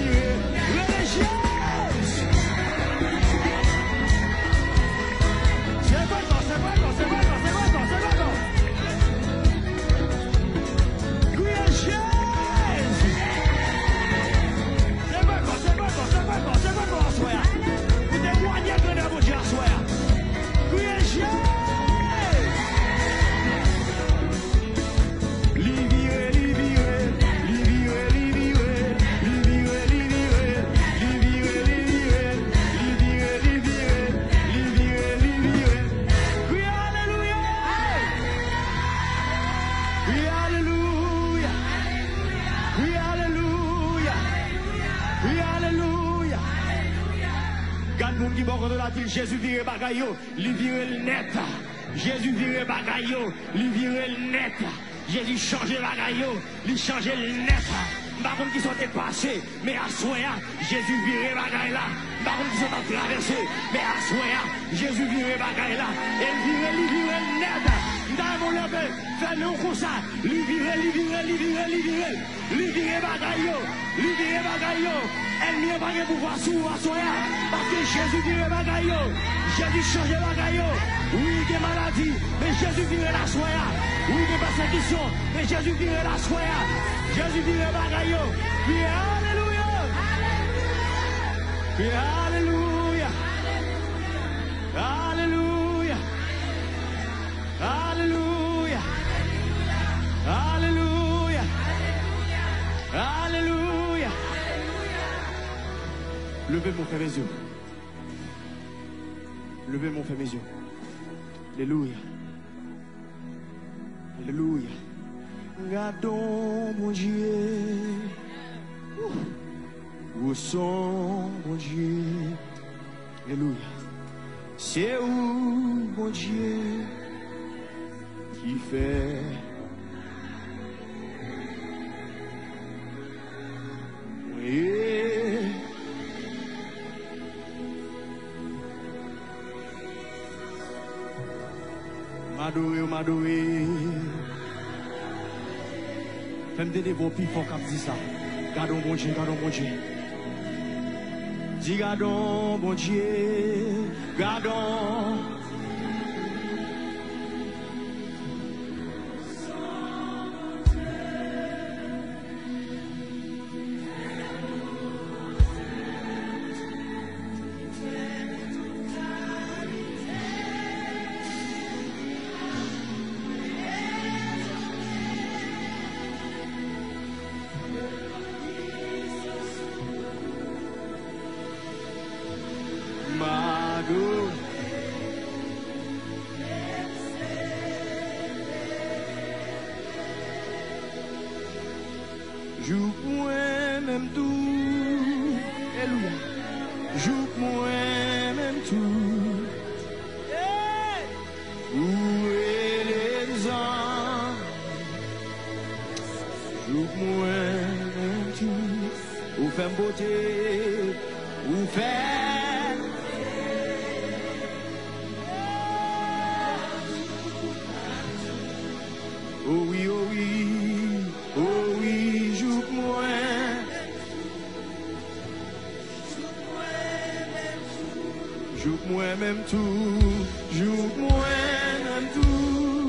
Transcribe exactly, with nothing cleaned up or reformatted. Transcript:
vire. Rele Jezi! Se vre kò, se vre kò, se vre kò, se vre kò, se vre kò. Kriye Jezi! Se vre kò, se vre kò, se vre kò, se vre kò aswè a. Pou temwanye grandè Bondye aswè a. Kriye Jezi! Li vire, li vire, li vire, li vire, li vire, li vire, li vire, li vire, li vire, li vire, li vire, li vire. Kriye alelouya! Kriye alelouya! Kriye alelouya! Kriye alelouya! Gad moun ki bò kote w la, di l, Jezi vire bagay yo, li vire l nèt. Jezi vire bagay yo, li vire l nèt. Jezi chanje bagay yo, li chanje l nèt. M pa konn kisa w te pase, men aswè a, Jezi vire bagay la. M pa konn kisa w t ap travèse, men aswè a, Jezi vire bagay la. E l vire, li vire l nèt. M ta renmen w leve, fè men w konsa. Li vire, li vire, li vire, li vire. Li vire bagay yo. Li vire bagay yo. Ènmi an pa gen pouvwa sou ou aswè a. Paske Jezi vire bagay yo. Jezi chanje bagay yo. Wi, gen maladi, men Jezi vire l aswè a. Wi, gen pèsekisyon, men Jezi vire l aswè a. Jezi vire bagay yo. Kriye alelouya! Kriye alelouya! Alelouya! Alelouya! Alelouya! Alelouya! Leve men w, fèmen zye w. Leve men w, fèmen zye w. Alelouya! Alelouya! Gadon Bondye! Wouh! Gwo son Bondye! Alelouya. Se ou, Bondye, ki fè mwen ye. M adore w, m adore. Fè m tande vwa w pi fò k ap di sa. Gadon Bondye, gadon Bondye. Di gadon Bondye, gadon. M adore. Jouk mwen menm tou. Alelouya. Jouk mwen menm tou. Ou rele zanj. Jouk mwen menm tou. Ou fè m pote. Ou fè m. O wi, o wi, o wi, jouk mwen. Jouk mwen menm tou, jouk mwen nan tou.